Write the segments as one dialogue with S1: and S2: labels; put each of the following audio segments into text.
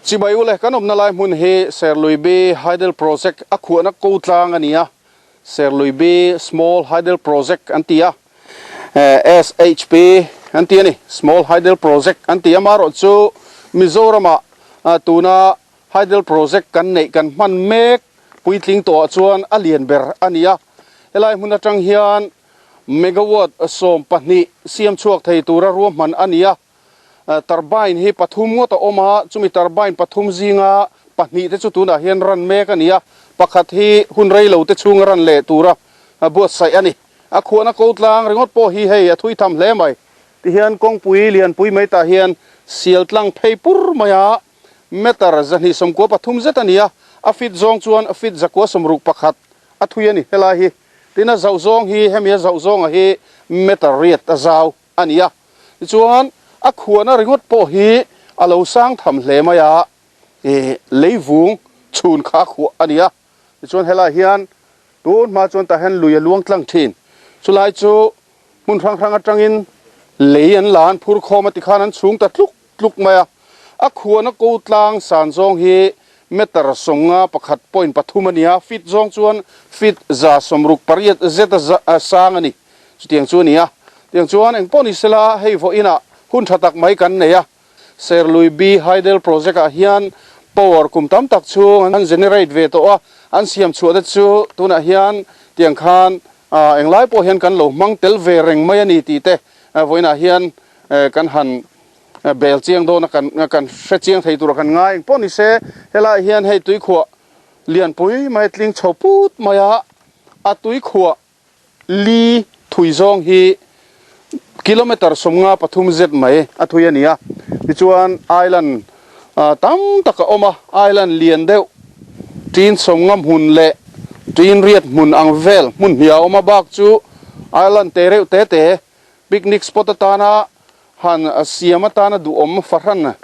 S1: Chibai ule kan awmna lai hmun hi Serluibi Hydel Project a khuahna ko tlang a ni a, Serluibi Small Hydel Project an ti a, SHP an ti a ni, Small Hydel Project an ti a, amaherawh chu Mizoramah tuna Hydel Project kan neih kan hman mek puitling tawhah chuan a lian ber a ni a, helai hmun atang hian megawatt 12 siam chhuak thei tura ruahman a ni a. Turbine hi pathum ngawt a awm a, chumi turbine pathum zinga pahnih te chu tunah hian ran mek a ni a, pakhat hi hun rei lo te chhunga ran leh tura buatsaih a ni. A khuahna ko tlang ringawt pawh hi hei a thui tham hle mai. Tihian kawngpui lianpui mai tah hian sial tlang phei pur mai a, meter 293 zet a ni a, a feet zawng chuan feet 161 a thui a ni helai hi. Tin a zauh zawng hi hemi a zauh zawnga hi meter riat a zau. a ni a, tichuan a khuahna ringawt pawh hi a lo sang tham hle mai a, ih leivung chhun kha a khuah a ni a, tichuan helaiah hian tun hma chuan tah hian lui a luang tlang thin, chulai chu hmun hrang hrang atangin lei an la an phur khawm a tikhan an chhung ta tluk tluk mai a, a khuahna ko tlang san zawng hi meter 51.3 a ni a, feet zawng chuan feet 168 zet a sang a ni. Chutiang chu a ni a, tiang chuan eng pawh ni sela hei vawiinah hun tha tak mai kan nei a, Serlui B Hydel Project ah hian power kum tam tak chhung an generate ve tawh a, an siam chhuah te chu tunah hian tiang khan englai pawh hian kan lo hmang tel ve reng mai a ni tih te vawiinah hian kan han bel chiang dawn a, kan hre chiang thei tur a kan ngai. Eng pawh ni se helaiah hian hei tuikhuah lianpui mai tling chho put mai a, a tuikhuah Li thui zawng hi kilometer 53 zet mai a thui a ni a, tichuan island tam tak a awm a, island lian deuh tin 50 hmun leh tin riat hmun ang vel hmun hnih a awm a, bak chu island te reuh te te picnic spot atana han siam atana duhawm fahran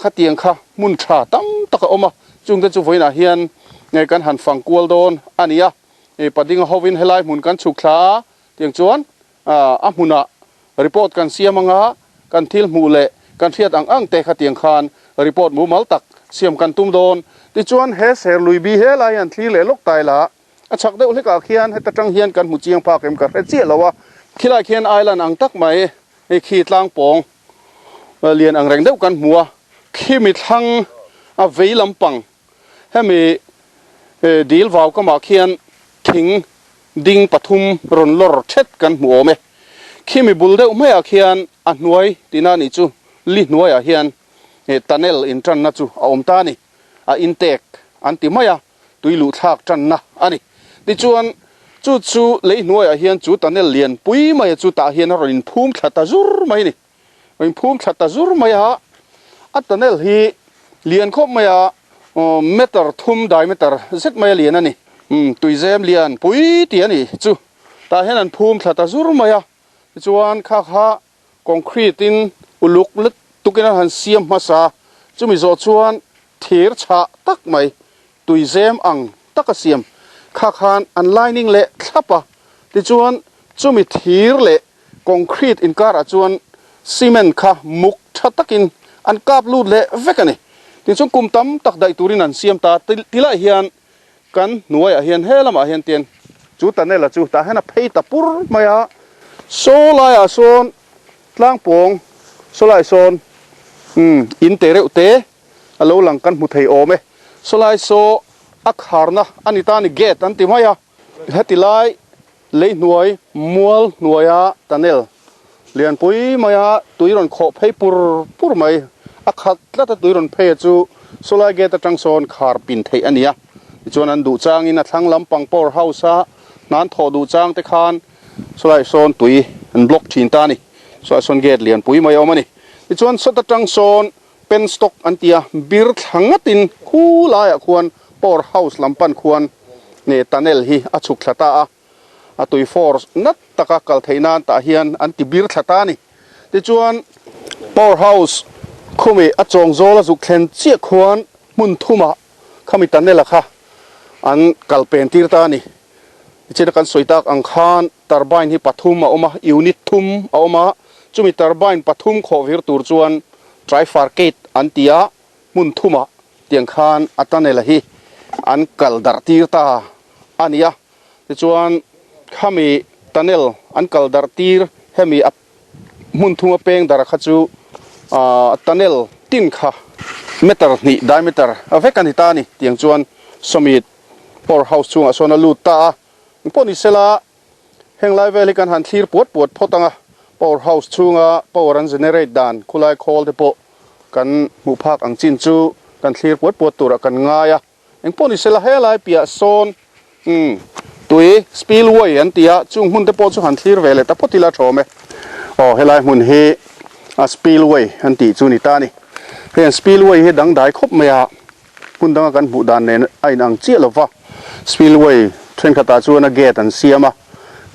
S1: khatiang kha hmun tha tam tak a awm a, chungte chu vawiinah hian kan han fang kual dawn a ni a. I padinga hovin helai hmun kan chhuk thla a, tiang chuan a hmunah report kan siam anga kan thil hmuh leh kan hriat ang ang te kha tiang khan report mumal tak siam kan tum dawn. Tichuan he Serlui bi helai hian thlir leh lawk tai la, a chhak deuh hlekah khian heta tang hian kan hmu chiang phak em ka hre chiah lo a, khilai khian island ang tak mai hei khi tlang pawng lian ang reng deuh kan hmu a, khimi thlang a vei lampang Hemi dil vau kamah khian thing ding pathum rawn lawr thet kan hmu awm e. Khimi bul deuh hmaiah khian a hnuai tihna anih chu li hnuaiah hian tunnel intanna chu a awm ta a ni. A intek an ti mai a, tui luh thlak tanna a ni. Tichuan chu chu lei hnuaiah hian chu tunnel lian pui maia chu tah hian a rawn inphum thla ta zur mai a ni. In phum thla ta zur mai a, a tunnel hi lian khawp mai a, meter thum diameter zet mai a lian a ni. Tuizem lian pui tih a ni chu tah hian an phum thla ta zur mai a, tichuan kha kha concrete in uluk lutukin an han siam hmasa, chumi zawh chuan thir chhah tak mai tuizem ang taka siam kha khan an lining leh thlap a, tichuan chumi thir leh Concrete inkarah chuan cement kha muk tha takin an kap lut leh vek a ni. Tichuan kum tam tak daih turin an siam ta. Tilai hian kan hnuaiah hian he lamah hian tian chu tunnel-a chu tah hian a phei ta pur mai a. Saw laiah sawn tlangpawng saw laiah sawn in te reuh te a lo lang kan hmu thei awm e. Saw lai saw a kharna a ni ta a ni gate an ti mai a. Heti lai Lei hnuai mual hnuaia tunnel lianpui maia tui rawn khawh phei pur pur mai a khat tlat a tui rawn phei a chu sawlai gate atang sawn khar pin theih a ni a, tichuan an duh changin a thlang lampang power house a hnan thawh duh chang te khan sawlai sawn tui an block thin ta a ni, sawlai sawn gate lianpui mai a awm a ni, tichuan sawt atang sawn penstock an ti a, bir thla ngatin khu laiah khuan power house lam pan khuan tunnel hi a chhuk thla ta a, a tui force nat taka kal theih nan tah hian an ti bir thla ta a ni. Tichuan power house khumi a chawng zawl a zuk thlen chiah khuan hmun thumah khami tunnel a kha an kal pen tir ta a ni. Tichuan kan sawi tak ang khan turbine hi pathum a awm a, unit thum a awm a, chumi turbine pathum khawh vir tur chuan trifarcate an ti a. hmun thumah tiang khan a tunnel a hi an kal darh tir ta a ni a. Tichuan khami tunnel an kal darh tir hemi a hmun thuma peng darh kha chu aah tunnel tin kha meter hnih diameter a vek a ni ta a ni. Tiang chuan sawmi power house chhungah sawn a lut ta a. Engpawh ni sela heng lai vel hi kan han thlir puat puat phawt ang a, power house chhunga power an generate dan khulai khawl te pawh kan hmuh phak ang chin chu kan thlir puat puat turah kan ngai a. Engpawh ni sela helai piah sawn umm tui spillway an ti a, chung hmun te pawh chu han thlir ve leh ta phawt ila thawm e. Aw helai hmun hi a spillway an tih chu ni ta a ni. Heng spillway hi dangdai khawp mai a. Hmun danga kan hmuh dan nen a inang chiah lo va, spillway thenkhatah chuan a gate an siam a,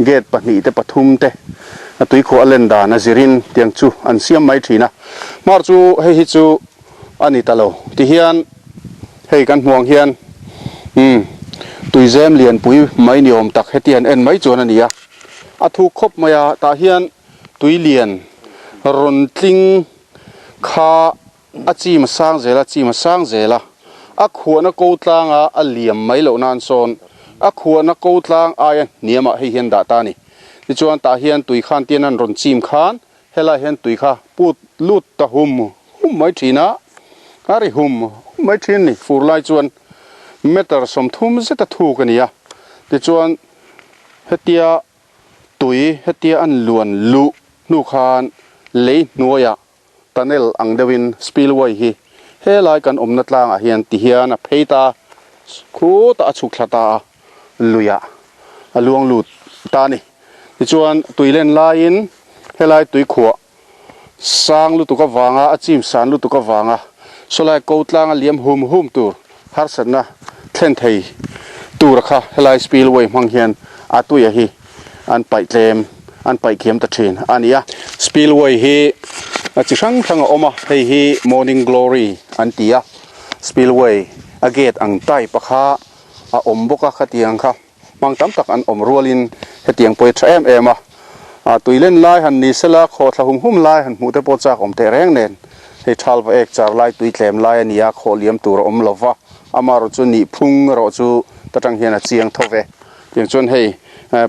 S1: gate pahnih te pathum te a tuikhuah a len dan a zirin tiang chu an siam mai thin a. Hmar chu hei hi chu a ni ta lo tihian hei kan hmuh ang hian umm tuizem lianpui mai ni awm tak heti han en mai chuan a ni a, a thuk khawp mai a, tah hian tui lian rawn tling kha A chim a sang zel a, chim a sang zel a, a khuahna ko tlanga a liam mai loh nan sawn a khuahna ko tlang aia hniamah hei hian dah ta a ni. Tichuan tah hian tui khan tian an rawn chim khan helai hian tui kha put lut ta hum hum mai thin a, a ri hum hum mai thin a ni. Fur lai chuan meter 30 zeta thuk a ni a, tichuan hetia tui hetia an luan luh hnu khan lei hnuaiah Tunnel ang deuhin spillway hi helai kan awmna tlangah hian ti hian a phei ta khutah a chhuk thla ta a, luiah a luang lut ta a ni. Tichuan tui len laiin helai tuikhuah sang lutuk avanga a chim san lutuk avanga sawlai ko tlanga liam hum hum tur harsatna thlen thei tura kha helai spillway hmang hian a tuia hi an paih tlem an paih thiam ta thin a ni a. Spillway hi a chi hrang hrang a awm a, hei hi Morning Glory an ti a, spillway a gate ang type a kha a awm bawk a khatiang kha hmang tam tak an awm rualin hetiang pawh hi a tha em em a, a tui len lai han ni sela khawhthla hum hum lai han hmuh te pawh chak awm teh reng nen hei thal va ek char lai tui tlem lai a ni a, khawh liam tur a awm lo va, amaherawh chu nihphung erawh chu ta tang hian a chiang tho ve. Tiang chuan hei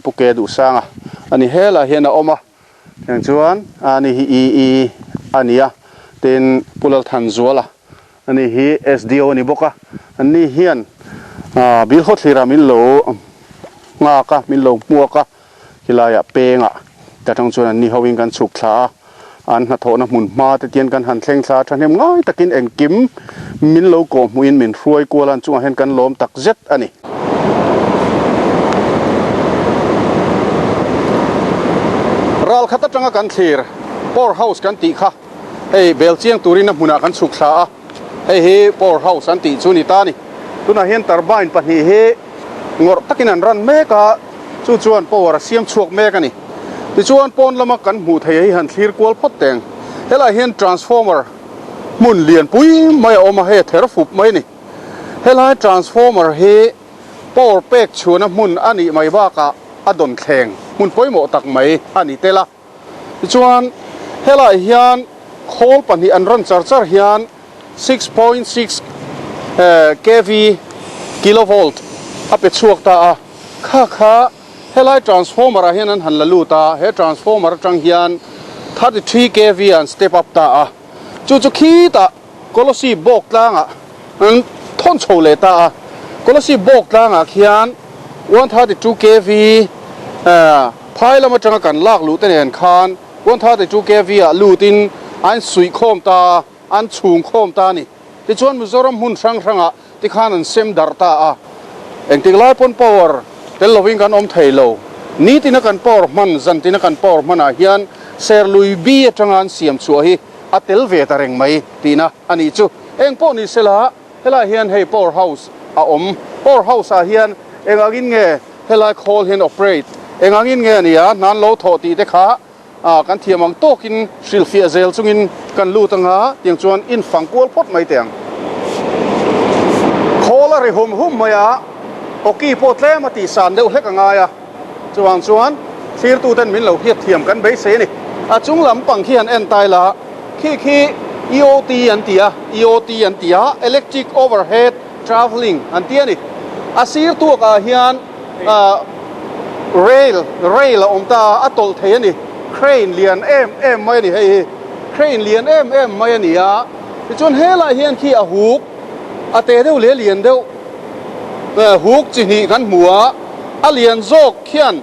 S1: Pu Ke Duhsanga a ni helah hian a awm a, tiang chuan ani hi EE a ni a, tin Pu Lalthanzuala ani hi SDO a ni bawk a, anni hian Bill Hawthlirah min lo nghak a, min lo hmuak a, khilaiah pengah ta tang chuan anni hoin kan chhuk thla a. An hnathawhna hmun hma te tian kan han thleng thla a, thahnem ngai takin engkim min lo kawh hmuhin min hruai kual a, an chungah hian kan lawm tak zet a ni. Ral khat atanga kan thlir Power House kan tih kha hei bel chiang turin a hmunah kan chhuk thla a, hei hi Power House an tih chu ni ta a ni. Tunah hian turbine pahnih hi ngawrh takin an ran mek a, chu chuan power a siam chhuak mek a ni. Tichuan pawn lama kan hmuh theih hi han thlir kual phawt teng. Helaiah hian transformer hmun lianpui mai a awm a, hei a ther fup mai a ni. Helai transformer hi power pek chhuahna hmun a nih mai bakah a dawn thleng hmun pawimawh tak mai a ni tel a. Tichuan helaiah hian khawl pahnih an rawn char char hian 6.6 kv, kilovolt, a pe chhuak ta a, kha kha helai transformer ah hian an han la lut a, he transformer atang hian 33 kv ah an step up ta a, chu chu khitah Kolosib bawk tlangah an thawn chho leh ta a, Kolosib bawk tlangah khian 132 kv phai lam atanga kan lak luh te nen khan 132 kv ah lutin a insuih khawm ta a. An chhung khawm ta a ni. Tichuan Mizoram hmun hrang hrangah tikhan an sem darh ta a. Engtik lai pawn power tel lovin kan awm thei lo. Nitina kan power hman, zantina kan power hmanah hian Serlui bi atanga an siam chhuah hi a tel ve ta reng mai tihna a nih chu. Eng pawh ni sela helai hian hei power house a awm. Power house ah hian eng angin nge helai khawl hian operate, eng angin nge a nia hnan lo thawh tih te kha A, kan thiam ang tawkin hrilhfiah zel chungin kan lut anga tiang chuan in fang kual phawt mai teh ang. Khawl a ri hum hum mai a, awki pawh tlem a tihsan deuh hlek a ngai a, chuvang chuan thlirtuten min lo hriat thiam kan beisei a ni. A chung lam pang khi han en tai la, khi khi EOT an ti a, EOT an ti a, Electric Overhead Travelling an ti a ni. A sir tuakah hian rail, rail a awm ta a, a tawlh thei a ni. Crane lian em em mai a ni hei hi, crane lian em em mai a ni a. Tichuan helaiah hian khi a huk, a te deuh leh a lian deuh huk chi hnih kan hmu a, a lian zawk khian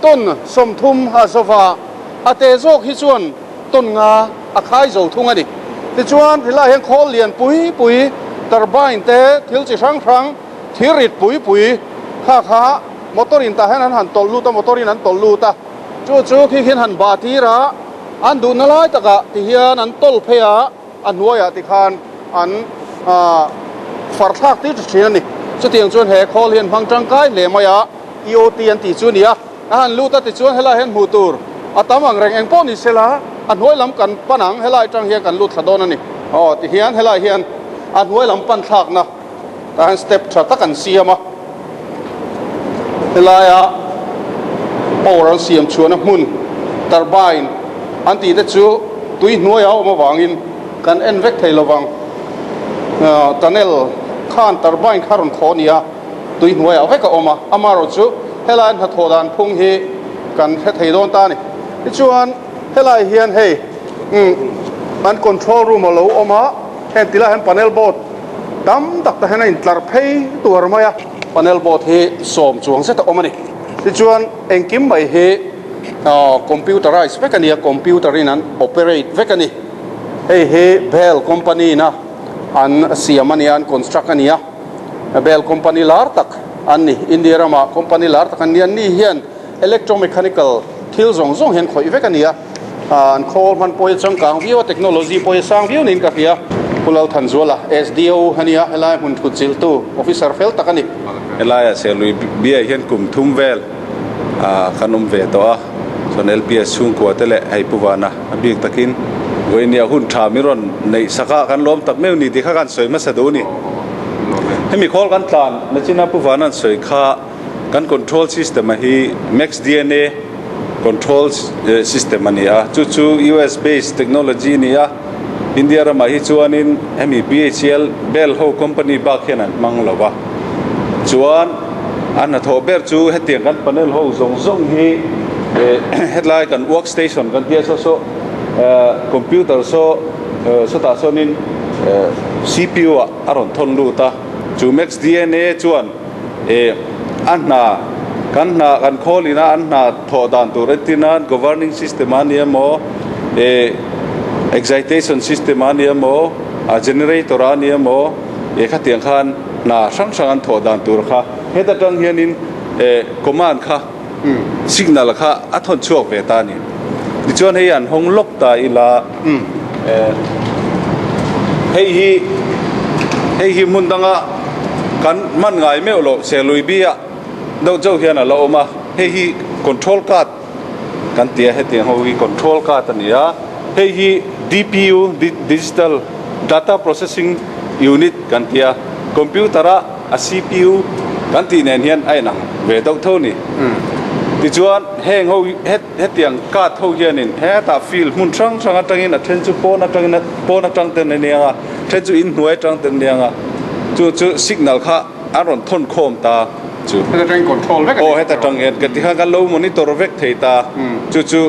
S1: tawn 30 a zova, a te zawk hi chuan tawn nga a khai zo thung a ni. Tichuan helaiah hian khawl lian pui pui, turbine te, thil chi hrang hrang, thir rit pui pui kha kha motor in tah hian an han tawlh lut a, motor in an tawlh lut a, chu chu khi khian han bah tir a, an duhna lai takah ti hian an tawlh phei a, a hnuaiah ti khan an far thlak tir ta thin a ni. Chutiang chuan he khawl hi an hmang tangkai hle mai a, EOT an tih chu a ni a. A han lut a tichuan helaiah hian hmuh tur a tam ang reng eng pawh ni sela a hnuai lam kan pan ang helai atang hian kan lut thla dawn a ni. Aw tihian helaiah hian a hnuai lam pan thlakna tah hian step tha tak an siam a, helaia power an siam chhuahna hmun turbine an tih te chu tui hnuaiah a awm avangin kan en vek thei lovang. Tunnel khan turbine kha rawn khawh a ni a. Tui hnuaiah vek a awm a, amaherawhchu helai hnathawh dan phung hi kan hre thei dawn ta a ni. Tichuan helai hian hei umm an control room a lo awm a, heng tilai hian panel board tam tak te hian a intlar phei tuar mai a, panel board hi 10 chuang zet a awm a ni. Tichuan engkim mai hi ahh computerise vek a ni a, computer in an operate vek a ni. Hei hi Bell company in a an siam a ni a, an construct a ni a. Bell company lar tak an ni. India ramah company lar tak an ni. Anni hian electromechanical thil zawng zawng hian khawih vek a ni a. An khawl hman pawh hi a changkang viau a, technology pawh hi a sang viau niin ka hria. Pu Lalthanzuala, SDO a nia, helai hmun thut chilhtu officer fel tak a ni.
S2: Helaiah Serlui biaah hian kum thum vel kan awm ve tawh a, chuan LPS chhungkua te leh hei Pu Vana a bik takin vawinia hun tha min rawn neih sak a, kan lawm tak meuh ni tih kha kan sawi hmasa duh a ni. Hemi khawl kan tlan nachina Pu Vana'n sawi kha kan control system a hi Max DNA control system a ni a, chu chu US based technology a ni a, India ramah hi chuanin hemi BHEL Bell ho company bak hian an hmang lo va, chuan a hnathawh ber chu hetiang kan panel ho zawng zawng hi hetlai kan work station kan tia saw saw computer saw sawtah sawnin CPU ah a rawn thawn lut a, chu Max DNA chuan a hna kan hna kan khawl ina an hna thawh dan tur entir nan governing system a ni emaw excitation system a ni emaw a generator a ni emaw khatiang khan hna hrang hrang an thawh dan tur kha heta tang hianin command kha Signal kha a thawn chhuak ve ta a ni. Tichuan hei an hawng lawk ta ila hei hi hei hi hmun danga kan hman ngai meuh loh Serlui biah deuh chauh hian a la awm a, hei hi control card kan ti a, hetiang ho hi control card a ni a, hei hi DPU Digital Data Processing Unit kan ti a, computer a A CPU kan tih nen hian a inang ve deuh tho ni. Tichuan heng ho hetiang card ho hianin hetah field hmun hrang hrang atangin a then chu pawn atangin pawn atang ten a niang a, then chu inhnuai atang ten a niang a, chu chu signal kha an rawn thawn khawm ta chu.
S1: Heta atangin control vek a ni.
S2: Aw heta atang hian ka ti khan kan lo monitor vek thei ta chu chu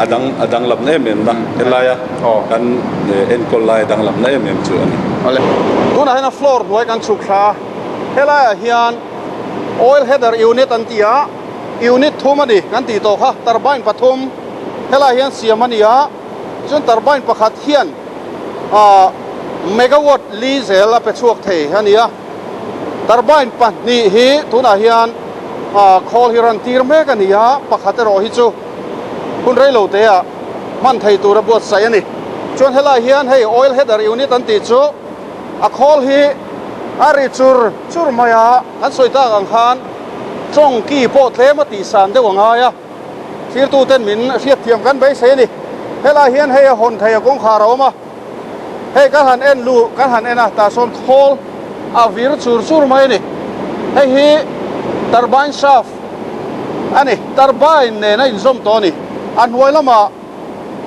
S2: a dang a danglamna em em na helaia kan enkawl lai danglamna em em chu a ni.
S1: Awle. Tunah hian a floor hnuai kan chhuk thla a, helaiah hian oil header unit an ti a, unit thum a ni kan tih tawh kha, turbine pathum helaiah hian siam a ni a, chuan turbine pakhat hian ah megawatt li zel a pe chhuak thei a ni a, turbine pahnih hi tunah hian ah khawl hi run tir mek a ni a, pakhat erawh hi chu hun reilo te ah hman thei tura buatsaih a ni. Chuan helai hian hei oil header unit an tih chu a khawl hi a ri chur chur mai a, kan sawi tak ang khan tawng ki pawh tlem a tihsan deuh a ngai a, thirtuten min hriatthiam kan beisei a ni. Helai hian hei a hawn thei a kawngkhar a awm a, hei kan han en luh kan han en a tah sawn khawl a vir chur chur mai a ni. Hei hi turbine shaft a ni, turbine nen a inzawm tawh a ni. A hnuai lamah.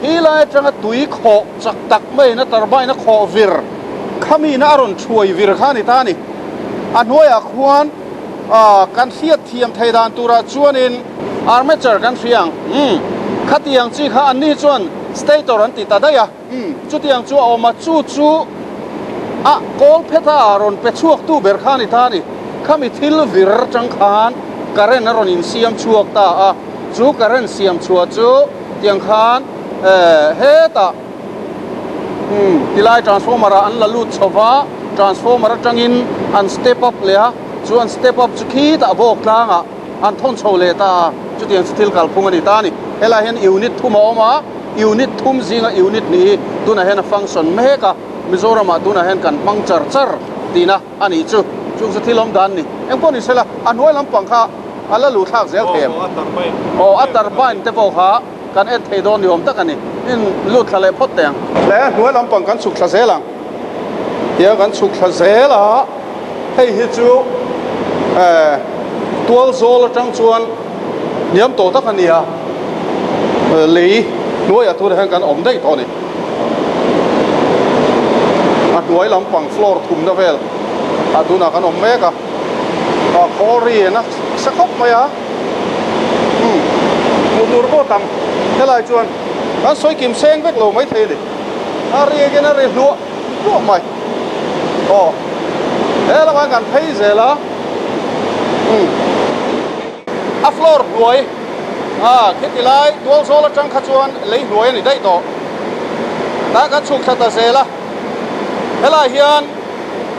S1: Hi lai atanga tui khawh chak tak maiin a turbine a khawh vir khamiin a rawn thuai vir kha a ni ta a ni. A hnuaiah khuan kan hriat thiam thei dan turah chuanin armature kan hria ang. Umm, khatiang chi kha anni chuan stator an ti ta daih a. Umm, chutiang chu a awm a, chu chu a kawl pheta a rawn pe chhuaktu ber kha a ni ta a ni. Khami thil vir atang khan current a rawn insiam chhuak ta a, chu current siam chhuah chu tiang khan hetah umm tilai transformer ah an la lut chho va, transformer atangin an step up leh a, chu an step up chu khitah bawk tlangah an thawn chho leh ta a, chutiang chu thil kalphung a ni ta a ni. Helaiah hian unit thum a awm a. Unit thum zinga unit hnih hi tunah hian a function mek a, Mizoramah tunah hian kan hmang char char tihna a nih chu. Chung chu thil awm dan a ni. Eng pawh ni sela, a hnuai lampang kha a la luh thlak zel thei em? Aw, a turbine te pawh kha kan en thei dawn ni awm tak a ni. In lut thla leh phawt teh ang. Hle, a hnuai lampang kan chhuk thla zel ang. Tia kan chhuk thla zel a, hei hi chu eh tual zawl atang chuan hniam tawh tak a ni a, lei hnuaiah tunah hian kan awm daih tawh a ni. A hnuai lampang floor thumna vel ah tunah kan awm mek a, ah khawl ri a nasa khawp mai a, umm hmuh tur pawh tam helai chuan kan sawi kim seng vek lo maithei a ni. A riak in a ri hluah hluah mai. Aw he lamah kan phei zel a umm a floor hnuai a khiti lai tual zawl atang kha chuan lei hnuai a ni daih tawh. Tah kan chhuk thla ta zel a helai hian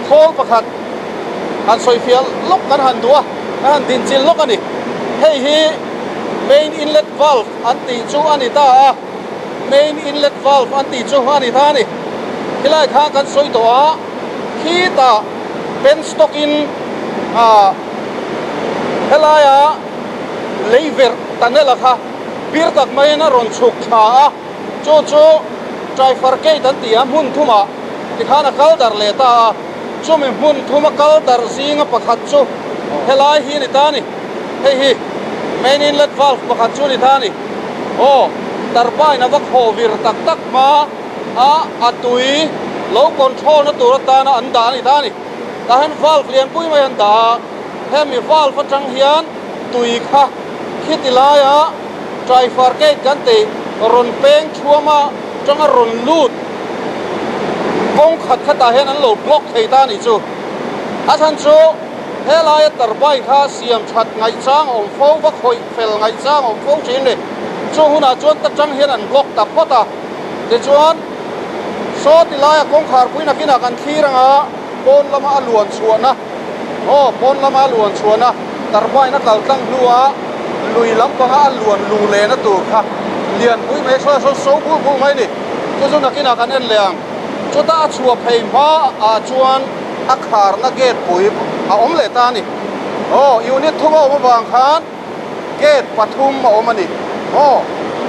S1: khawl pakhat han sawi fiah lawk kan han duh a kan han dinchilh lawk a ni. Hei hi main inlet valve an tih chu a ni ta a. Main inlet valve an tih chu a ni ta a ni. Khilai kha kan sawi tawh a, khitah pen stock in ah helaia lei verh tunnel a kha bir tak maiin a rawn chhuk thla a, chu chu trifurcate an ti a hmun thumah tikhan a kal darh leh ta a, chumi hmun thuma kal darh zinga pakhat chu helai hi a ni ta a ni. Hei hi main inlet valve pakhat chu a ni ta a ni. Aw, turbine a va khaw vir tak tak hma a a tui lo control na tur atana an dah a ni ta a ni. Tah hian valve lianpui mai an dah a, hemi valve atang hian tui kha khiti laia trifurcate kan tih rawn peng thuama tanga rawn lut kawng khat khatah hian an lo block thei ta a nih chu. A chhan chu. Helaia turbine kha siam that ngaihchang a awm fo, va khawih fel ngaihchang a awm fo thin ni. Chung hunah chuan ta tang hian an block ta phawt a. Tichuan, saw ti laia kawngkhar pui nakinah kan thlir ang a, pawn lama a luan chhuahna, aw, pawn lama a luan chhuahna turbine a kal tlang hnua lui lampanga a luan lu lehna tur kha lianpui mai saw saw so bul bul mai ni. Chu chu nakinah kan en leh ang. Chuta a chhuah phei hmaah chuan a kharna gate pui a awm leh ta a ni. Aw, unit thum a awm avang khan gate pathum a awm a ni. Aw,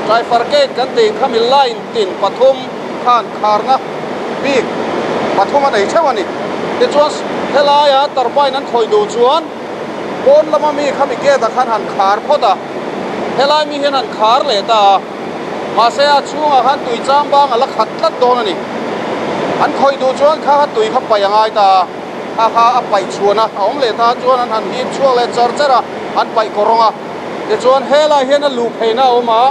S1: trifurcate kan tih khami line tin pathum khan kharna bik pathum a nei theuh a ni. Tichuan helaia turbine an khawih duh chuan pawn lama mi khami gate ah khan han khar phawt a, helai mi hian han khar leh ta a. Mahse a chhungah khan tui chang bang a la khat tlat dawn a ni. An khawih duh chuan kha kha tui kha paih a ngai ta a, kha kha a paih chhuan a, a awm leh ta chuan an han hip chhuak leh char char a, an paih kawr rawng a. Tichuan helai hian a luh pheina a awm a,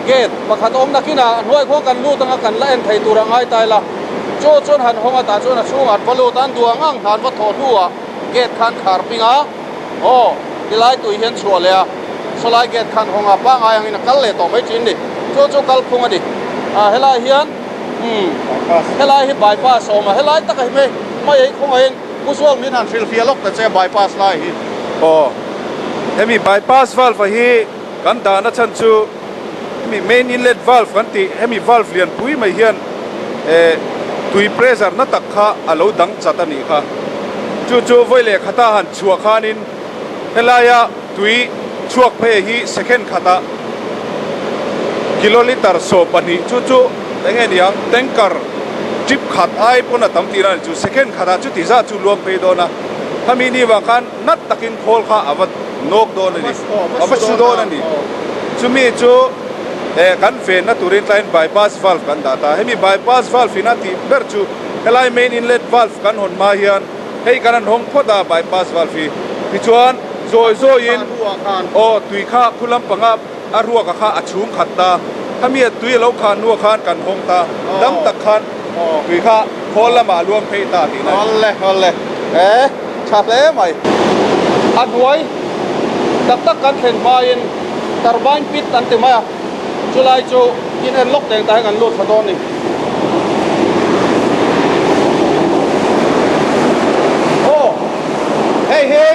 S1: gate pakhat awm nakinah a hnuai khuan kan lut anga kan la en thei tur a ngai ta ila. Chu chuan han hawng a tah chuan a chhungah an va lut a, an duh ang ang hna an va thawh hnuah gate kha an khar ping a. Aw, tilai tui hian chhuah leh a, sawlai gate khan hawng a, pangai angin a kal leh tawh mai thin ni. Chu chu kalphung a ni. Ah, helai hian, umm, helai hi bypass a awm a, helai taka hi mai ei khawngaihin Pu Zual min han hrilhfiah lawk ta che bypass lai hi.
S2: Aw, hemi bypass valve hi kan dahna chhan chu hemi main inlet valve kan tih hemi valve lianpui mai hian eh tui pressure na tak kha a lo dang chat a nih kha. Chu chu vawi leh khata han chhuah khanin helaia tui chhuak phei hi second khatah kilolitre 12 chu chu eng nge niang tanker trip khat ai pawn a tam tih na a ni chu second khatah chuti zat chu luang phei dawn a khami ni vang khan nat takin khawl kha a va nawk dawn a ni a va su dawn a ni chumi chu. Eh kan venna turin tlaiin bypass valve kan dah ta. Hemi bypass valve in a tih ber chu helai main inlet valve kan hawn hma hian hei kan han hawng phawt a bypass valve hi. Tichuan zawi zawiin aw tui kha khu lampanga a ruaka kha a chhung khat ta. Khami a tui a lo khan hnuah khan kan hawng ta. Dam tak khan tui kha khawl lamah a luang phei ta tihna a ni.
S1: Awle awle eh tha hle mai. A hnuai tak tak kan thlen hmain turbine pit an ti mai a, chulai chu in en lawk teng tah hian kan lut thla dawn a ni. Aw hei hi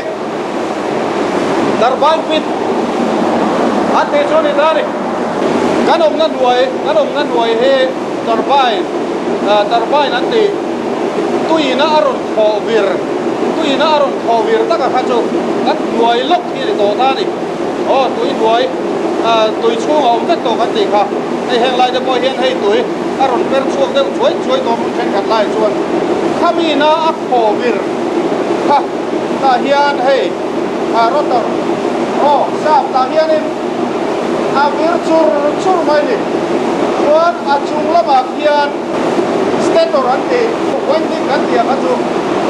S1: turbine pit an tih chu a ni ta a ni. Kan awmna hnuai kan awmna hnuai hi turbine turbine an tih tuiina a rawn thaw vir tuiina a rawn thaw vir taka kha chu kan hnuai lawk hi a ni tawh ta a ni. Aw tui hnuai tui chhungah awm vek tawh kan tih kha hei heng lai te pawh hian hei tui a rawn per chhuak deuh chuai chuai tawh hmun thenkhat lai chuan khamiina a thaw vir kha tah hian hei rotor aw sap tah hianin a vir chur chur mai a ni. Chuan a chung lamah khian stator an tih winding kan tih ang kha chu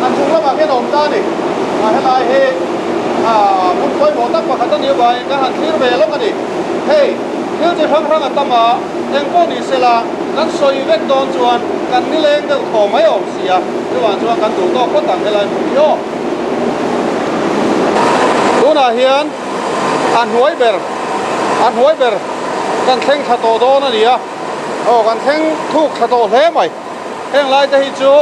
S1: a chung lamah khian a awm ta a ni. A helai hi hmun pawimawh tak pakhat a nih avangin kan han thlir ve lawk a ni. Hei thil chi hrang hrang a tam a, eng pawh ni sela kan sawi vek dawn chuan kan nileng deuh thaw mai awm si a, chuvang chuan kan duh tawk phawt ang helai hmun hi aw. Tunah hian a hnuai ber a hnuai ber kan thleng thla tawh dawn a ni a, aw kan thleng thuk thla tawh hle mai. Heng lai te hi chu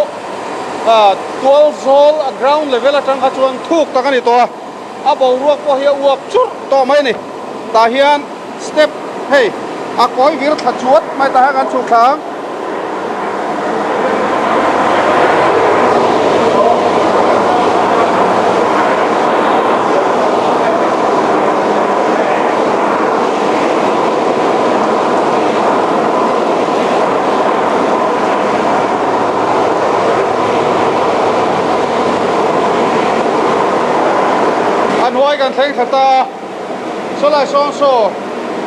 S1: tual zawl a ground level atang kha chuan thuk tak a ni tawh a, a boruak pawh hi a uap churh tawh mai a ni. Tah hian step hei a kawi vir thla chuat mai tah hian kan chhuk thla ang. A hnuai kan thleng thla ta a, sawlai sawn saw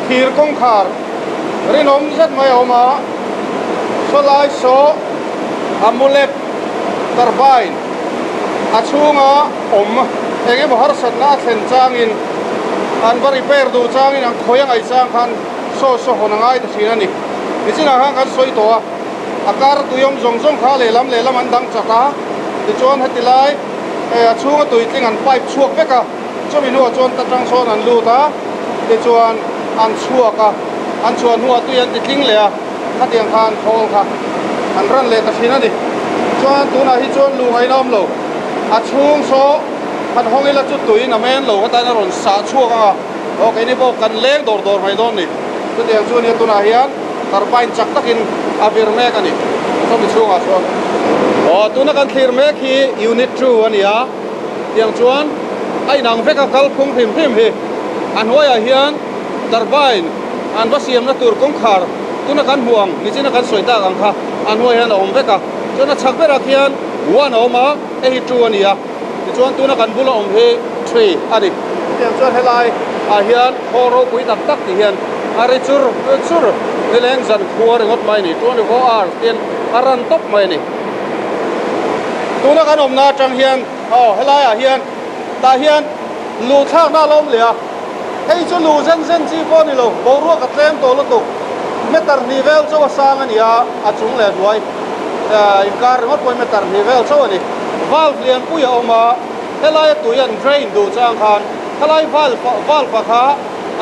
S1: thir kawngkhar rinawm zet mai a awm a, sawlai saw amulet turbine a chhunga awm eng emaw harsatna a thlen changin an va repair duh changin an khawi a ngaih chang khan saw saw hawn a ngai ta thin a ni. Nichinah khan kan sawi tawh a, a kar tui awm zawng zawng kha lehlam lehlam an dang chak a, tichuan heti lai hei a chhunga tuitling an pipe chhuak vek a, chumi hnuah chuan ta tang sawn an lut a, tichuan an chhuak a, an chhuah hnuah tui an ti tling leh a, khatiang khan khawl kha an ran leh ta thin a ni. Chuan tunah hi chuan luh ngaihna awm lo, a chhung saw han hawng ila chu tuiin a men lo khatain a rawn sah chhuak ang a. Aw keini pawh kan leng dawr dawr mai dawn ni. Chutiang chu nia tunah hian turbine chak takin a vir mek a ni chumi chhungah chuan. Aw tuna kan thlir mek hi unit 2 a ni a, tiang chuan a inang vek a kalphung hrim hrim hi. A hnuaiah hian turbine an va siamna tur kawngkhar tuna kan hmuh ang nichina kan sawi tak ang kha a hnuai hian a awm vek a. Chuan a chhak berah khian 1 a awm a, hei hi 2 a ni a. Tichuan tuna kan bula awm hi tree a ni. Chutiang chuan helai ah hian khawl ropui tak tak tih hian a ri chur chur nileng zan khua ringawt mai a ni. 24 hours tin a run tawp mai a ni. Tuna kan awmna atang hian aw helai ah hian tah hian luh thlakna a la awm leh a. Hei chu luh zen zen chi pawh a ni lo, boruak a tlem tawh lutuk. Meter hnih vel chauh a sang a ni a, a chung leh hnuai inkar ringawt pawhin meter hnih vel chauh a ni. Valve lianpui a awm a, helaia tui an drain duh chang khan khalai valve valve-a kha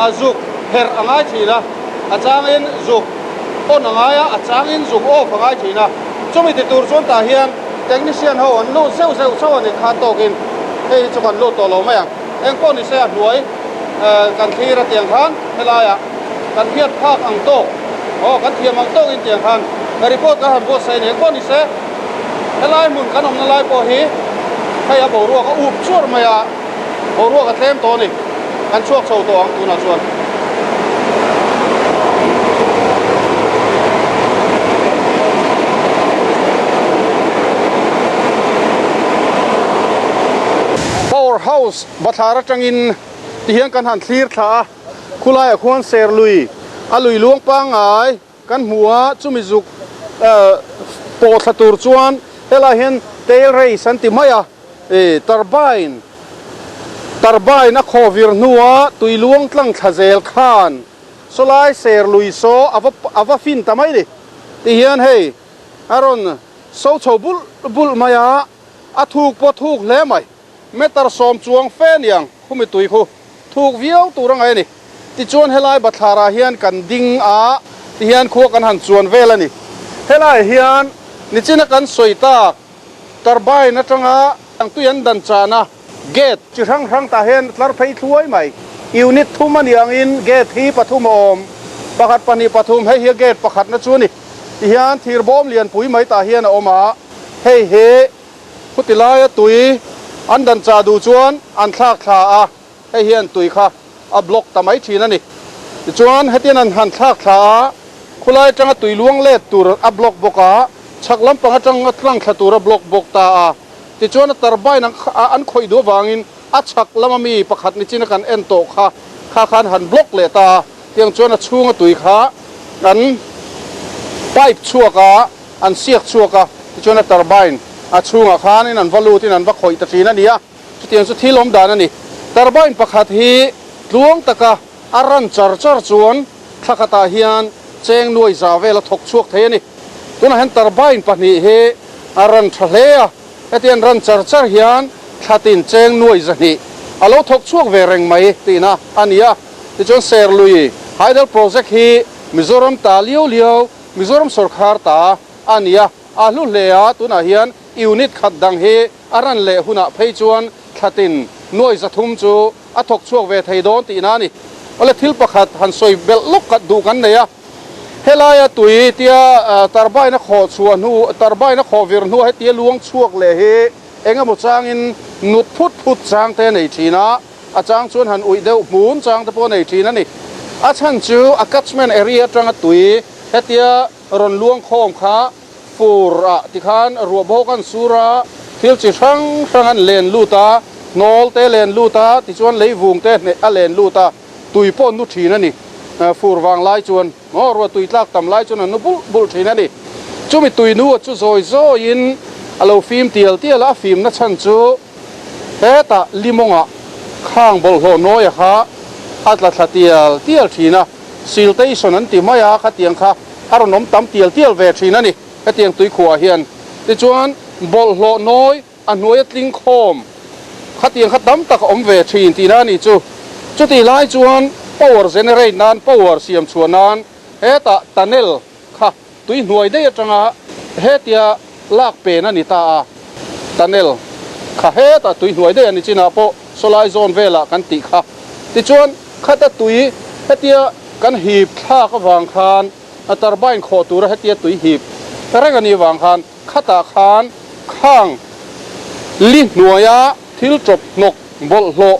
S1: a zuk herh a ngai thin a, a changin zuk on a ngai a, a changin zuk off a ngai thin a. Chumi ti tur chuan tah hian technician ho an lut zeuh zeuh chauh a ni kha tawkin hei hi chu kan lut tawh lo mai ang. Eng pawh ni se a hnuai kan thlir a tiang khan helaiah kan hriat phak ang tawk aw kan thiam ang tawkin tiang khan report kan han buatsaih a ni. Eng pawh ni se. Helai hmun kan awmna lai pawh hi hei a boruak a up chuar mai a, boruak a tlem tawh a ni. Kan chhuak chho tawh ang tunah chuan. Power House bathlar atangin tihian kan han thlir thla a, khulaiah khuan Serlui. A lui luang pangngai kan hmu a, chumi zuk pawh thla tur chuan helaiah hian tail race an ti mai a, turbine turbine a khawh vir hnua tui luang tlang thla zel khan sawlai ser lui saw a va a va fin ta mai ni. Tihian hei a rawn so chho bulh bulh mai a, a thuk pawh thuk hle mai. Meter sawm chuang fe niang khumi tui khu thuk viau tur a ngaih a ni. Tichuan helai bathlarah hian kan ding a, tihian khua kan han chuan vel a ni. Helaiah hian nichina kan sawi tak turbine atanga tui an dan chahna gate chi hrang hrang tah hian tlar phei thluai mai. Unit thum a nih angin gate hi pathum a awm, pakhat pahnih pathum hei hi a gate pakhatna chu a ni. Tihian thir bawm lianpui mai tah hian a awm a, hei hi Khuti laia tui an dan chah duh chuan an thlak thla a, hei hian tui kha a block ta mai thin a ni. Tichuan hetian an han thlak thla a, khulai atanga tui luang let tur a block bawk a, chhak lampang atanga tlang thla tur a block bawk ta a. Tichuan a turbine an khawih duh avangin a chhak lama mi pakhat nichina kan en tawh kha kha khan han block leh ta a, tiang chuan a chhunga tui kha an pipe chhuak a, An siak chhuak a, tichuan a turbine a chhungah khanin an va lutin an va khawih ta thin a ni a, chutiang chu thil awm dan a ni. Turbine pakhat hi tluang taka a run char char chuan thla khatah hian cheng nuai za vel a thawk chhuak thei a ni. Tunah hian turbine pahnih hi a run tha hle a, heti an run char char hian thla tin cheng nuai zahnih a lo thawk chhuak ve reng mai tihna a ni a. Tichuan Serlui Hydel Project hi Mizoram ta liau liau Mizoram sawrkhar ta a ni a, a hlu hle a, tunah hian unit khat dang hi a ran leh hunah phei chuan thlatin nuai 300 chu a thawk chhuak ve thei dawn tihna a ni. Awle thil pakhat han sawi belh lawk kat duh kan nei a, helaia tui tia turbine a khawh chhuah hnu, turbine a khawh vir hnua hetia luang chhuak leh hi eng emaw changin nut phut phut chang te a nei thin a, A chang chuan han uih deuh hmun chang te pawh a nei thin a ni. A chhan chu a catchment area atanga tui hetia rawn luang khawm kha fur ah tikhan ruah bawk an sur a, thil chi hrang hrang an len lut a, hnawl te len lut a, tichuan leivung te hneh a len lut a, tui pawh nu thin a ni. Fur vang lai chuan maw ruah tui tlak tam lai chuan an nu bulh bulh thin a ni. Chumi tui nu a chu zawi zawiin a lo fim tial tial a, a fimna chhan chu Hetah limawngah khang bawlhhlawh nawia kha a tla thla tial tial thin a, siltation an ti mai a, khatiang kha a rawn awm tam tial tial ve thin a ni hetiang tuikhuah hian. Tichuan bawlhhlawh nawi a hnuaia tling khawm khatiang kha tam tak a awm ve thin tihna a ni chu. Chutih lai chuan power generate nan, power siam chhuah nan hetah tunnel kha Tui hnuai daih atanga hetia lak pen a ni ta a, tunnel kha hetah tui hnuai daih a ni chinah pawh sawlai zawn velah kan tih kha. Tichuan khata tui hetia kan hip thlak avang khan a turbine khawh tura hetia tui hip reng a nih avang khan khatah khan khang li hnuaia thil tawp hnawk bawlhhlawh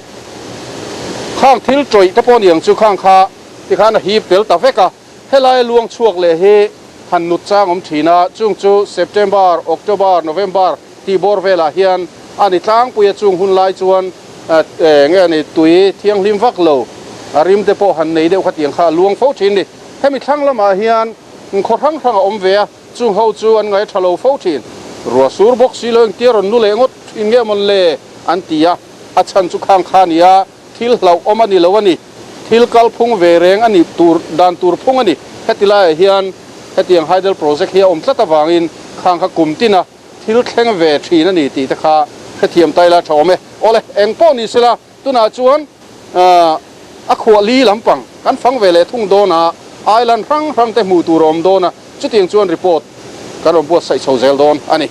S1: khang thil tawih te pawh niang chu khang kha tikhan a hip tel ta vek a. Helai luang chhuak leh hi han nut chang awm thin a, chung chu September, October, November tih bawr velah hian a ni tlangpui a, chung hun lai chuan enge a ni tui thianghlim vak lo a rim te pawh han nei deuh kha tiang kha a luang fo thin ni. Hemi thlang lamah hian khaw hrang hrang a awm ve a, chung ho chu an ngaih tha lo fo thin. Ruah sur bawk si lo engtia rawn nu leh ngawt thin nge mawn le an ti a, a chhan chu khang kha a ni a. Thil hlauhawm a ni lo a ni. Thil kal phung ve reng a nih tur dan tur phung a ni. Heti laiah hian hetiang hydel project hi a awm tlat avangin khang kha kum tina thil thleng ve thin a ni tih te kha hrethiam ta ila tha awm e. Awle, eng pawh ni sela tunah chuan a khuah li lampang kan fang ve leh thung dawn a, island hrang hrang te hmuh tur a awm dawn a, chutiang chuan report kan rawn buatsaih chho zel dawn a ni.